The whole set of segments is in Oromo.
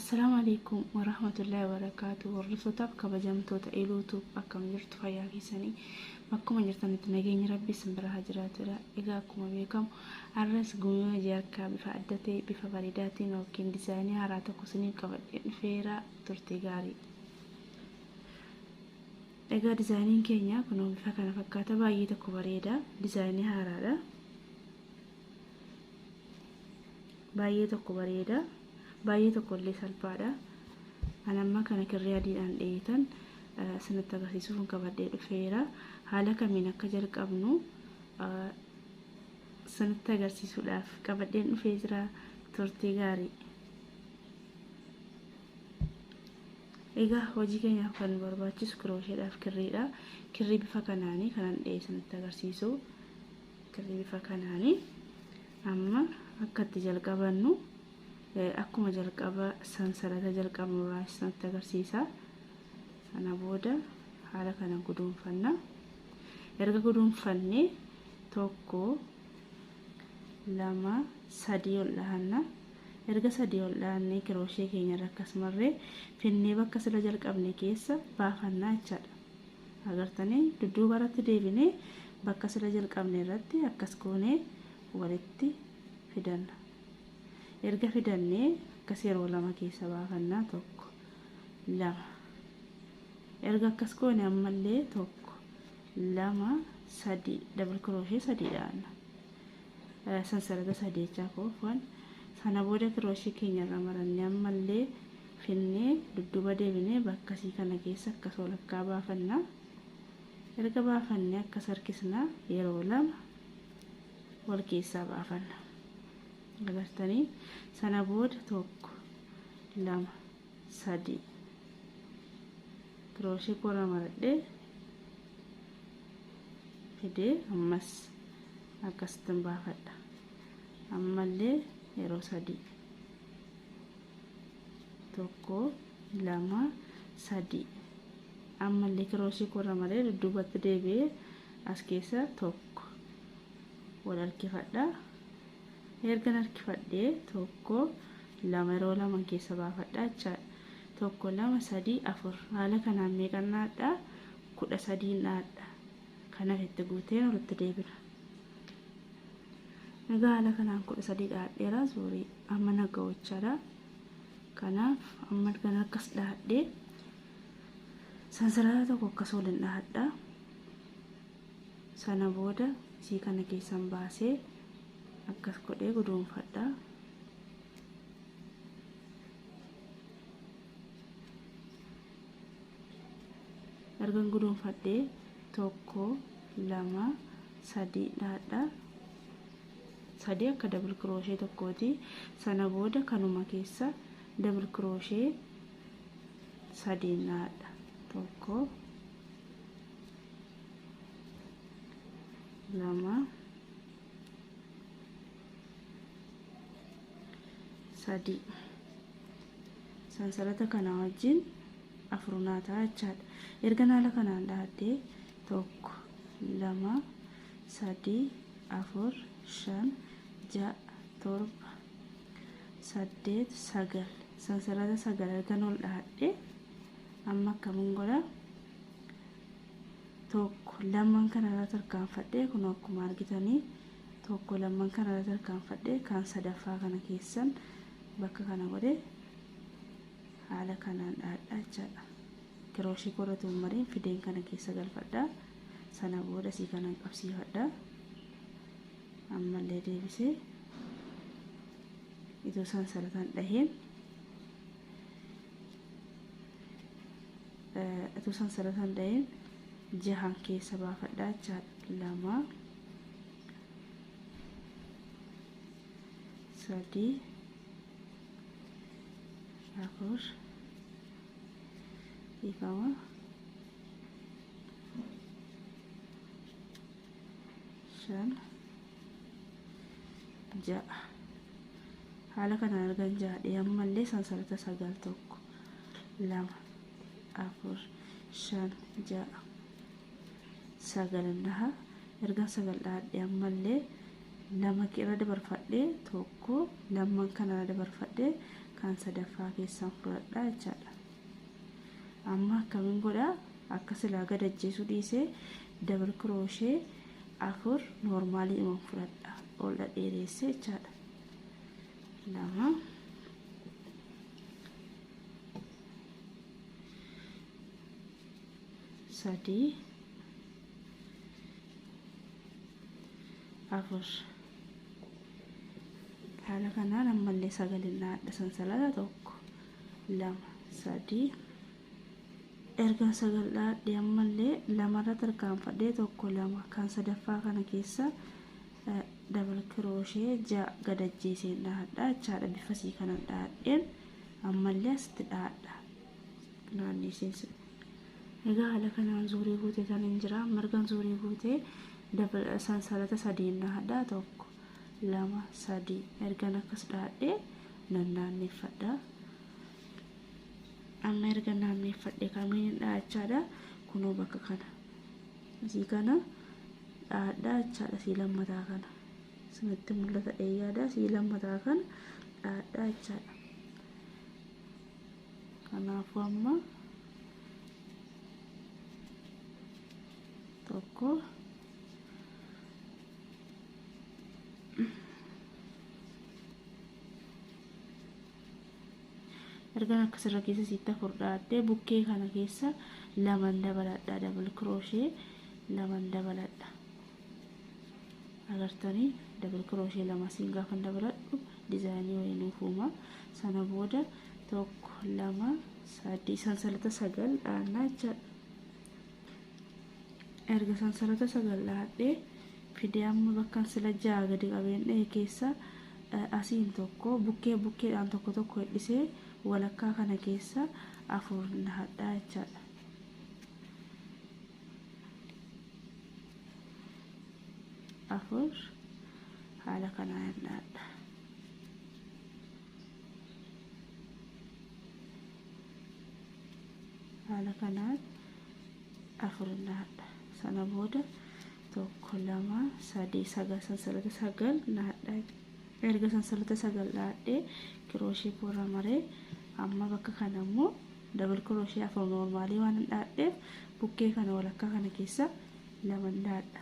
Assalaamu alaikum warahmatullahi wabarakaatu. Hordoftotaaf kabajamtoota Eluutuub, akkam jirtu? Fayyaa keessanii? Bakkuma jirtanitti nageenyi Rabbi isin bira haa jiraatudha. Egaa akkuma beekamu har'as gumii hojii harkaa bifa adda ta'e, bifa bareedaatiin yookiin dizaayinii haaraa tokko isiniif qabadhee dhufeera. Turtii gaarii. Egaa dizaayiniin keenya kunoo bifa kana fakkaata, baay'ee tokko bareeda, dizaayinii haaraadha. Baay'ee tokko bareeda, baay'ee tokko illee salphaadha. Ani amma kana kirrii adiidhaan dheeyitan isinitti agarsiisuuf qabadhee dhufeera. Haala kamiin akka jalqabnu isinitti agarsiisuudhaaf qabadheen dhufee jira. Turtii gaarii. Egaa hojii keenyaaf kan nu barbaachisu kiroosheedhaaf kirriidha. Kirrii bifa kanaanii kanan dhahee isinitti agarsiisu. Kirrii bifa kanaanii amma akka itti jalqabannu akkuma jalqaba sansalata jalqabnu irraa isinitti agarsiisa. Sana booda haala kana guduunfanna. Erga guduunfannee 1, 2, 3 ol dhahanna. Erga 3 ol dhahannee kirooshee keenya irra akkasumarree finnee bakka sila jalqabne keessa baafannaa jechaadha. Agartanii, dudduuba irratti deebinee bakka sila jalqabne irratti akkas goonee walitti fidanna. Erga fidannee akkas yeroo 2 keessa baafannaa, 1, 2. Erga akkas goone ammallee 1, 2, 3 dabal kirooshee 3 dhahanna. Sansalata 3 jechaa koofan. Sana booda kirooshee keenya irra marannee ammallee finnee dudduuba deebinee bakkasii kana keessa akkas walakkaa baafanna. Erga baafannee akkas harkisna, yeroo 2 wal keessaa baafanna. Agartanii, sana booda 1, 2, 3 kirooshee koorra maradhee fidee ammas akkasittin baafadha. Ammallee yeroo 3, 1, 2, 3 ammallee kirooshee koorra maree dudduubatti deebi'ee as keessa 1 wal harkifadha. Ergan harkifadhee 1, 2 yeroo 2 keessa baafadha jechaadha. 1, 2, 3, 4 haala kanaan meeqan dhaadha? 13 dhaadha. Kanaaf itti guuteen walitti deebina. Egaa haala kanaan 13 dhaadheera, soorii, amma na ga'u jechaadha. Kanaaf amma kan akkas dhaadhee sansalata tokko akkas waliin dhahadha. Sana booda isii kana keessan baasee akkas godhee guduunfadha. Ergan guduunfadhee 1, 2, 3 dhaadha. 3 akka dabal kirooshee tokkooti. Sana booda kanuma keessa dabal kirooshee 3 dhaadha. 1, 2, 3 sansalata kana wajjin 4 naa ta'a jechaadha. Erga haala kanaan dhahadhee 1, 2, 3, 4, 5, 6, 7, 8, 9 sansalata 9 ergan ol dhahadhee amma akkamin godha? 1, 2 kanarra tarkaanfadhee, kun akkuma argitanii 1, 2 kanarra tarkaanfadhee kan sadaffaa kana keessan bakka kana godhe haala kanaan dhahadha jechaadha. Kirooshii korratu mariin fideen kana keessa galfadha. Sana booda sii kanan qabsiifadha. Ammallee deebisee itoo sansalataan dhaheen, itoo sansalataan dhaheen jahan keessa baafadha jechaadha. 2, 3, 4, dhiifama, 5, 6 haala kanaan argan jahadhe ammallee sansalata 9, 1, 2, 4, 5, 6, 9 dhaha. Ergan 9 dhahadhe ammallee 2 irra dabarfadhe, 1, 2 kanarra dabarfadhe Kan sadaffaa keessaan fudhadhaa jechaadha. Amma akkamiin godhaa? Akka silaa gad ajjeesuu dhiisee double crochet 4 normalii dhuma fudhadha. Ol dheeressee jechaadha. 2 3 4. Haala kanaan ammallee sagalin dhaadha. Sansalata 1 2 3. Erga 9 dhaadhe ammallee lamarra tarkaanfadhee 1 2 kan sadaffaa kana keessa double crochet 6 gad ajjeeseen dhaadha jechaadha. Bifa sii kanan dhaadheen ammallee asitti dhaadha. Naanneeseen egaa haala kanaan zuurii guutee kan hin jira. Margan zuurii guutee sansalata 3 dhaadha. 1 2 3. Ergan akkas dhaadhee nan naanneeffadha. Amma erga naanneeffadhe kamiin dhaachaadha? Kunoo bakka kana isii kana dhaadhaa jechaadha. Sii lammataa kana isinitti mul'ata dheeyyaadha. Sii lammataa kana dhaadhaa jechaadha. Kanaafuu amma 1 ergan akkasirra keessa sitti 4 dhaadhee bukkee kana keessa 2 dabaladha. Double crochet 2 dabaladha. Agartanii double crochet 2 siin gaafa dabaladhu dizaayinii wayii nuuf uuma. Sana booda 1 2 3 sansalata 9 dhaannaa jechaadha. Erga sansalata 9 dhaadhee fidee amma bakka sila 6 gadi qabeen dha'e keessa asiin tokko bukkee bukkeedhaan tokko tokko hidhisee walakkaa kana keessa 4 dhahadhaa jechaadha. 4 haala kanaan dhahadha. Haala kanaan 4 dhahadha. Sana booda 1 2 3 9 sansalata 9 dhahadha. Erga sansalata 9 dhahadhee kirooshee koorra maree amma bakka kana immoo double crochet 4 normalii waan hin dhahadheef bukkee kana walakkaa kana keessa 2 dhahadha.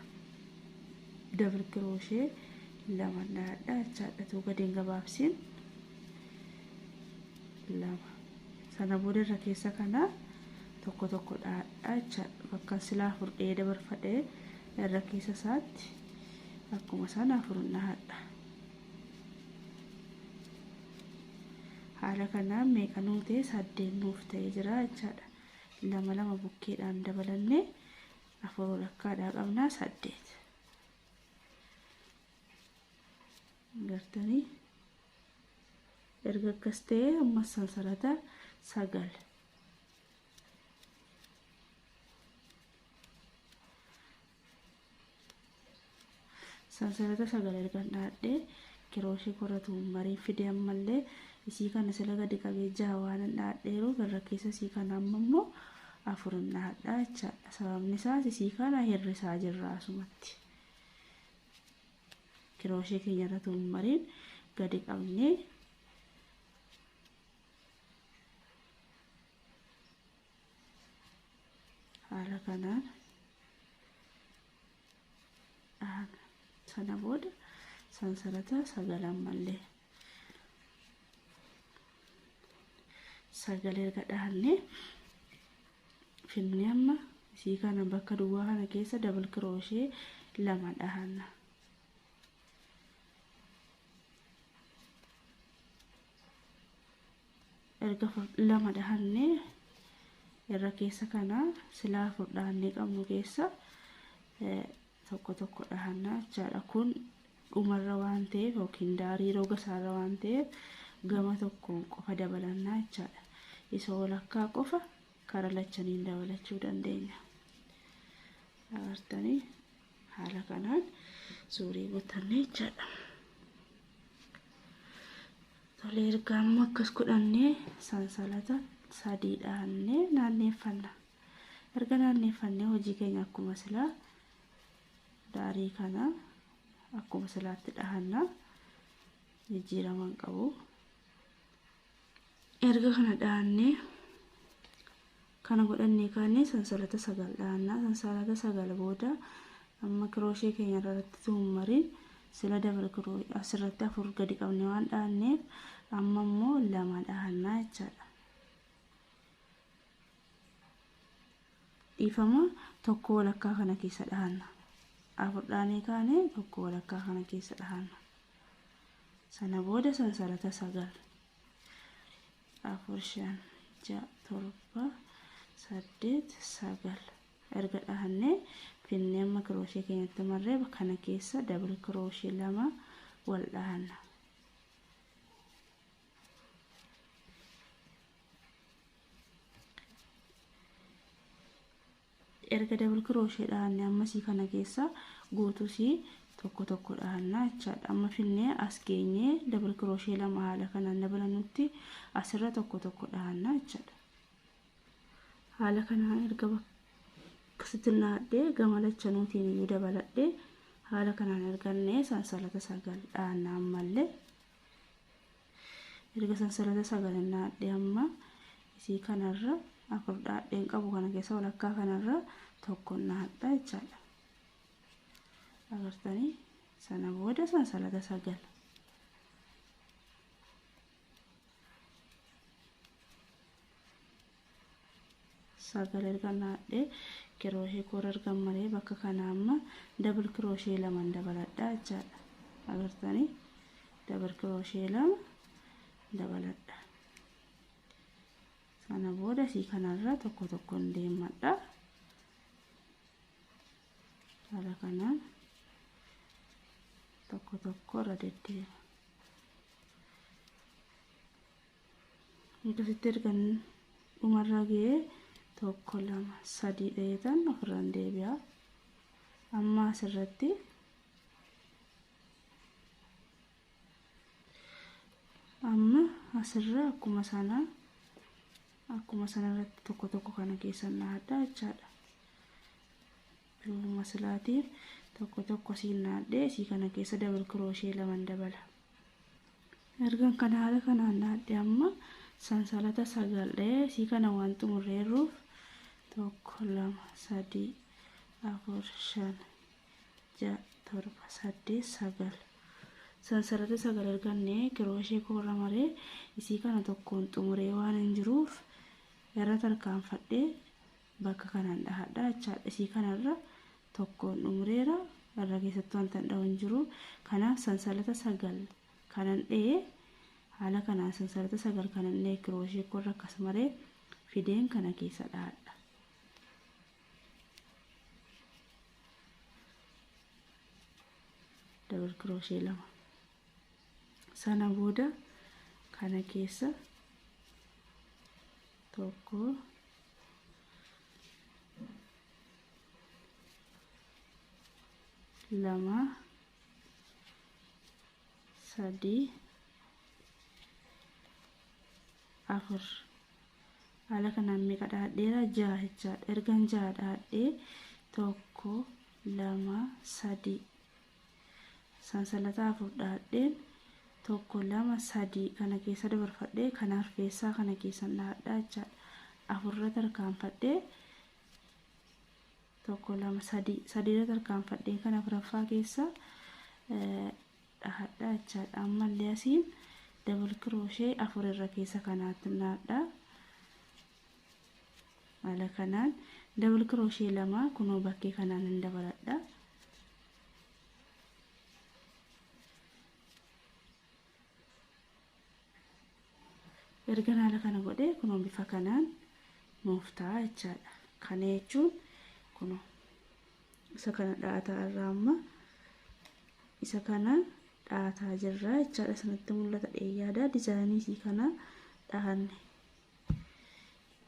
Double crochet 2 dhahadha jechaadha. Tuu gadi hin gabaabsiin 2. Sana booda irra keessa kana tokko tokko dhahadha jechaadha. Bakka silaa 4 dhahee dabarfadhee irra keessa isaatti akkuma sana 4 dhahadha. Haala kanaan meeqa nuu ta'e? 8 nuuf ta'ee jira jechaadha. 2 2 bukkeedhaan dabalannee 4 walakkaadhaa qabnaa 8. Gartanii erga akkas ta'e ammas sansalata 9. Sansalata 9 erga dhaadhee kirooshee koratu marii fidee ammallee isii kana sila gadi qabee 6 waan hin dhaadheeru irra keessa isii kana amma immoo 4 hin dhaadhaa jechaadha. Sababni isaas isii kana hir'isaa jirra asumatti. Kirooshee keenya irra mariin gadi qabnee haala kanaan dhahana. Sana booda sansalata 9 ammallee 9 erga dhahannee finnee amma isii kana bakka duwwaa kana keessa double crochet 2 dhahanna. Erga 2 dhahannee irra keessa kana silaa 4 dhahannee qabnu keessa tokko tokko dhahanna jechaadha. Kun dhumarra waan ta'eef yookiin daarii roga isaarra waan ta'eef gama tokkoon qofa dabalannaa jechaadha. Isa walakkaa qofa karaa lachaniin dabalachuu dandeenya. Agartanii haala kanaan suurii guutannee jechaadha. Tolee, erga amma akkas godhannee sansalata 3 dhahannee naanneeffanna. Erga naanneeffannee hojii keenya akkuma silaa daarii kana akkuma silaatti dhahanna, jijjiirama hin qabu. Erga kana dhahannee kana godhannee kaanee sansalata 9 dhahannaa. Sansalata 9 booda amma kirooshee keenya irratti tuummariin sila dabal kirooshee asirratti 4 gadi qabne waan dhahanneef amma immoo 2 dhahannaa jechaadha. Dhiifama tokko walakkaa kana keessa dhahanna. 4 dhaanee kaanee tokko walakkaa kana keessa dhahanna. Sana booda sansalata 9 4 5 6 7 8 9 erga dhahannee finnee amma kirooshee keenyatti marree kana keessa dabal kirooshee 2 wal dhahanna. Erga dabal kirooshee dhahannee ammasii kana keessa guutusii tokko tokko dhahannaa jechaadha. Amma finnee as geenyee dabal kirooshee 2 haala kanaan dabalanutti asirra tokko tokko dhahannaa jechaadha. Haala kanaan erga akkasitti naadhee gama lachanuutiin iyyuu dabaladhee haala kanaan ergannee sansalata 9 dhahannaa ammallee. Erga sansalata 9 naadhee amma isii kanarra 4 dhaadheen qabu kana keessa walakkaa kanarra tokko naadha jechaadha. Agartanii sana booda sansalata 9 sagal erga naadhee kirooshee koora erga maree bakka kana amma dabal kirooshee 2 dabaladha jechaadha. Agartanii dabal kirooshee 2 dabaladha. Sana booda isii kanarra tokko tokkoon deemadha. Haala kanaan tokko tokko irra deddeema. Akkasitti erga dhumarra ga'ee 1 2 3 dheetan ofirraan deebi'a. Amma asirratti amma asirra akkuma sana irratti tokko tokko kana keessa naadha jechaadha. Bifuma silaatiin tokko tokko siin naadhee isii kana keessa dabal kirooshee 2 dabala. Ergan kana haala kanaan naadhee amma sansalata 9 dhahee isii kana waan xumurreerruuf 1 2 3 4 5 6 7 8 9 sansalata 9 ergannee kirooshee koorra maree isii kana tokkoon xumuree waan hin jiruuf irra tarkaanfadhee bakka kanaan dhahadha jechaadha. Isii kanarra tokkoon xumureera irra keessatti wanta hin dhahu hin jiru. Kanaaf sansalata 9 kanan dhahee haala kanaan sansalata 9 kanan dhahee kirooshee koorra akkas maree fideen kana keessa dhahadha. Dabal kirooshee 2 sana booda kana keessa tokko lama sadii afur haala kanaan meeqa dhahadheera 6 jechaadha. Ergan 6 dhahadhee 1 2 3 sansalata 4 dhahadheen 1 2 3 kana keessa dabarfadhee kana arfeessaa kana keessa dhahadhaa jechaadha. 4 irra tarkaanfadhee 1 2 3 3 irra tarkaanfadhee kana afuraffaa keessa dhahadhaa jechaadha. Ammallee asiin dabal kirooshee 4 irra keessa kanaatti naadhaa. Haala kanaan dabal kirooshee 2 kunoo bakkee kanaan hin dabaladha. Erga haala kana godhee kunoo bifa kanaan nuuf ta'a jechaadha. Kana jechuun kunoo isa kana dha'ataa irraa amma isa kana dha'ataa jirra jechaadha. Sanatti mul'ata dheeyyaadha. Dizaayinii isii kana dhahanne.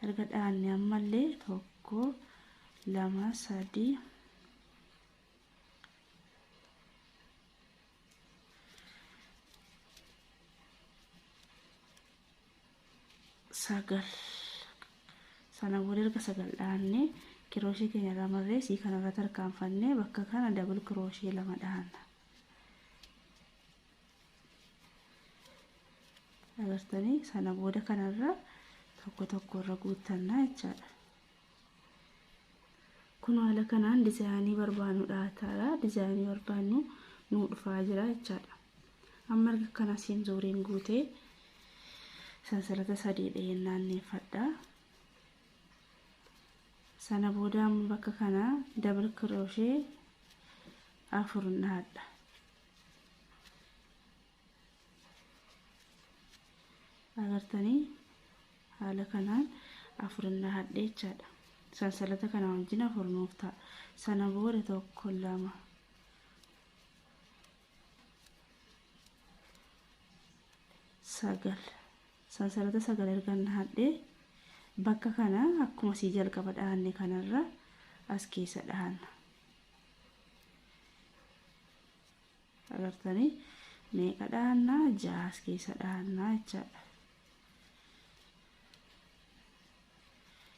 Erga dhahanne ammallee 1 2 3 9 sana booda erga 9 dhahanne kirooshee keenya irraa marree isii kanarra tarkaanfannee bakka kana dabal kirooshee 2 dhahanna. Agartanii sana booda kanarra tokko tokko irra guuttannaa jechaadha. Kun haala kanaan dizaayinii barbaannu dhaataadha. Dizaayinii barbaannu nuu dhufaa jira jechaadha. Amma erga kana siin zuuriin guutee sansalata sadii dhaheen naanneeffadha. Sana booda amma bakka kana double crochet 4 dhahadha. Agartanii haala kanaan 4 dhahadhe jechaadha. Sansalata kana wajjin 4 nuuf ta'a. Sana booda 1 2 9 sansalata 9 erga dhahadhe bakka kana akkuma sii jalqaba dhahanne kanarra as keessa dhahanna. Agartanii meeqa dhahannaa? 6 as keessa dhahannaa jechaadha.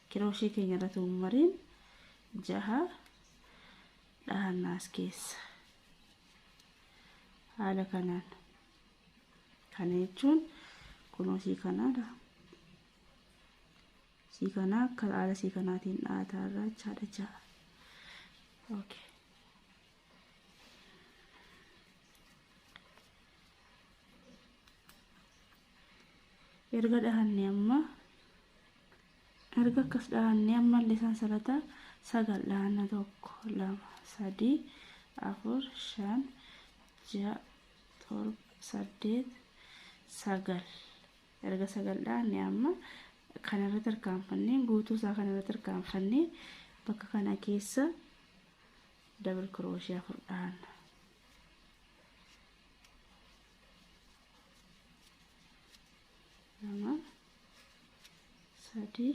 Kirooshee keenya irratti uumariin 6 dhahannaa as keessa. Haala kanaan kana jechuun kunoo sii kanaadha. Sii kanaa akka haala sii kanaatiin dhahataarra jechaadha 6. Okay. Erga dhahanne amma erga akkas dhahanne ammallee sansalata 9 dhahanna 1 2 3 4 5 6 7 8 9 erga 9 dhahanne amma kanarra tarkaanfannee guutuu isaa kanarra tarkaanfannee bakka kana keessa double crochet 4 dhahanna. Lama sadii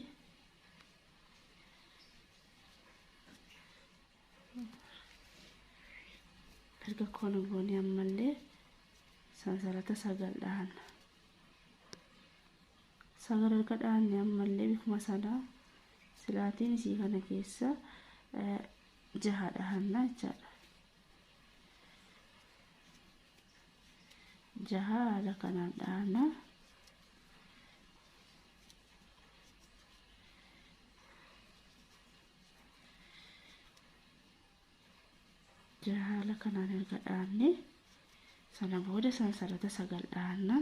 erga koona goonee ammallee sansalata 9 dhahanna. 9 erga dhahanne ammallee bifuma sanaa silaatiin isii kana keessa 6 dhahanna jechaadha. 6 haala kanaan dhahanna. Haala kanaan erga dhahanne sana booda sansalata 9 dhahanna.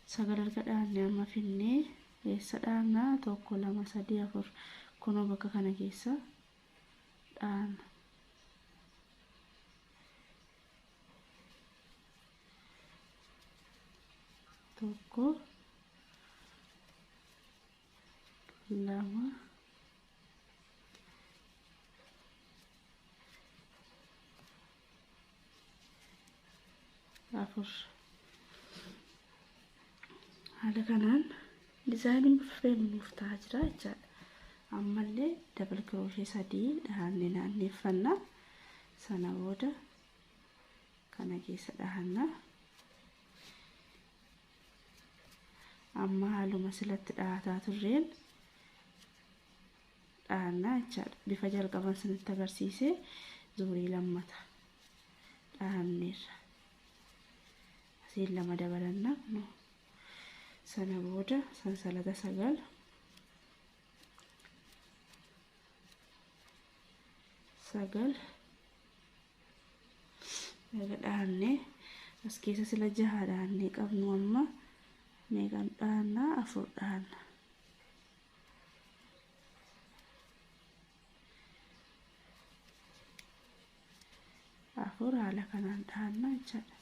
9 erga dhahanne amma finnee eessa dhahanna? 1 2 3 4 kunoo bakka kana keessa dhahanna. 1 2 4 haala kanaan dizaayiniin bifa nuuf ta'aa jira jechaadha. Ammallee double crochet 3 dhahannee naanneeffanna. Sana booda kana keessa dhahanna. Amma haaluma silatti dhahataa turreen dhahannaa jechaadha. Bifa jalqaban sanitti agarsiise zuurii lammata dhahanneerra. Asiin 2 dabalanna kunoo. Sana booda sansalata 9 9 erga dhahannee as keessa sila 6 dhahannee qabnu amma meeqan dhahannaa? 4 dhahanna. 4 haala kanaan dhahanna jechaadha.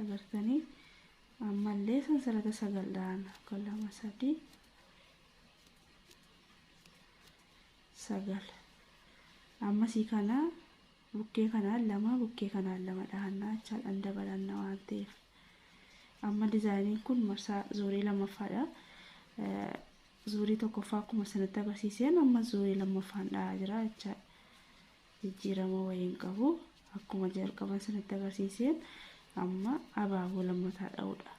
Agartanii ammallee sansalata 9 dhahanna. 1 2 3 9 amma sii kana bukkee kanaan 2 bukkee kanaan 2 dhahannaa jechaadha. Dabalanna waan ta'eef amma dizaayiniin kun marsaa zuurii lammaffaadha. Zuurii tokkoffaa akkuma sanatti agarsiiseen amma zuurii lammaffaan dhahaa jira jechaadha. Jijjiirama wayii hin qabu. Akkuma jalqaban sanatti agarsiiseen Amma abaaboo lammataa dha'uudha.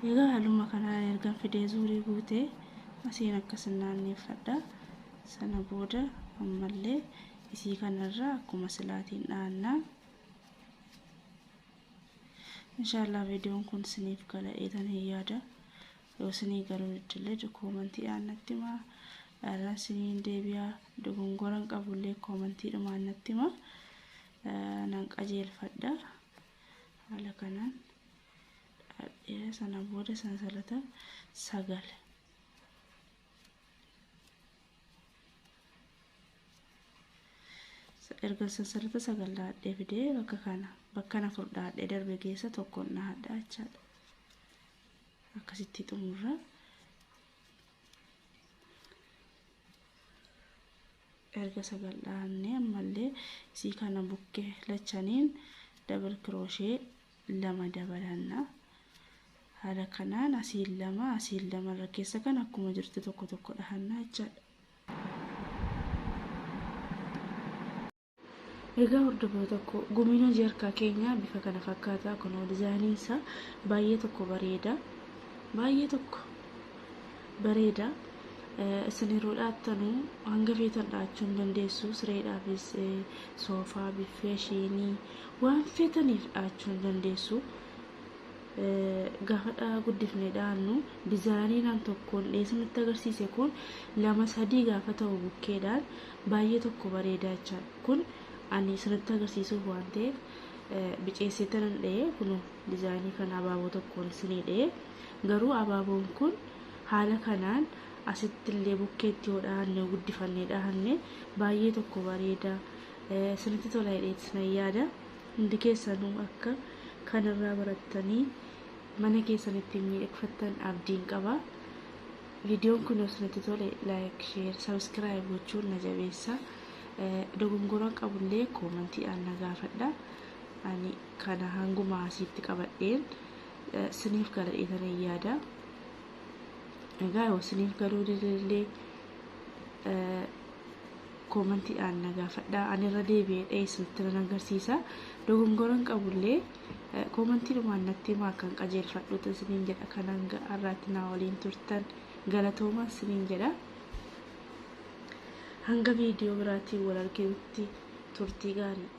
Egaa haaluma kanaan ergan fidee zuurii guutee asiin akkas naanneeffadha. Sana booda ammallee isii kanarra akkuma silaatiin dhahannaa. Inshaallah viidiyoon kun isiniif gala eetan hin yaada. Yoo isinii galuu diddellee koomantiidhaan natti himaa. Irra isiniin deebi'aa, dogongoran qabullee koomantiidhumaan natti himaa. Nan qajeelfadha. Haala kanaan dhadhee sana booda sansalata 9. Erga sansalata 9 dhadhee fidee bakka kana bakka na furdhaadhee darbe keessa tokkoon dhahadha jechaadha. Akkasitti xumurra. Erga 9 dhahannee ammallee isii kana bukkee lachaniin dabal kirooshee 2 dabalanna. Haala kanaan asiin 2 asiin 2 irra keessa kan akkuma jirtu tokko tokko dhahanna jechaadha. Egaa hordoftoota tokko gumiin hojii harkaa keenya bifa kana fakkaata. Kunoo dizaayiniin isaa baay'ee tokko bareeda. Baay'ee tokko bareeda. Isin yeroo dhaattanuu hanga feetan dhaachuu hin dandeessu. Sireedhaafis, soofaa, biffee, shiinii waan feetaniif dhaachuu hin dandeessu. Gaafa guddifnee dhaannu dizaayiniin an tokkoon dheessuun agarsiise kun 2 3 gaafa ta'u bukkeedhaan baay'ee tokko bareedaa jechaadha. Kun ani isinitti agarsiisuuf waan ta'eef biceessee tanan dha'ee kun dizaayinii kana abaaboo tokkoon isinii dha'ee, garuu abaaboon kun haala kanaan asitti illee bukkeetti yoo dhahanne guddifannee dhahanne baay'ee tokko bareeda. Isinitti tola jedheetis nan yaada. Hundi keessanuu akka kanarraa barattanii mana keessanitti miidhagfattan abdiin qaba. Viidiyoon kun yoo isinitti tole laayik, sheer, sabskiraayib gochuun na jabeessa. Dogongoran qabullee koomantiidhaan na gaafadha. Ani kana hanguma asitti qabadheen isiniif gala dheetanii yaada. Egaa yoo isiniif galuu didillee koomantiidhaan na gaafadha. Ani irra deebi'ee dha'ee isinitti nan agarsiisa. Dogongoran qabullee koomantiidhumaan natti himaa kan qajeelfadhuutu isiniin jedha. Kan hanga har'aatti na waliin turtan galatoomaa isiniin jedha. Hanga viidiyoo biraatiin wal arginutti turtii gaarii.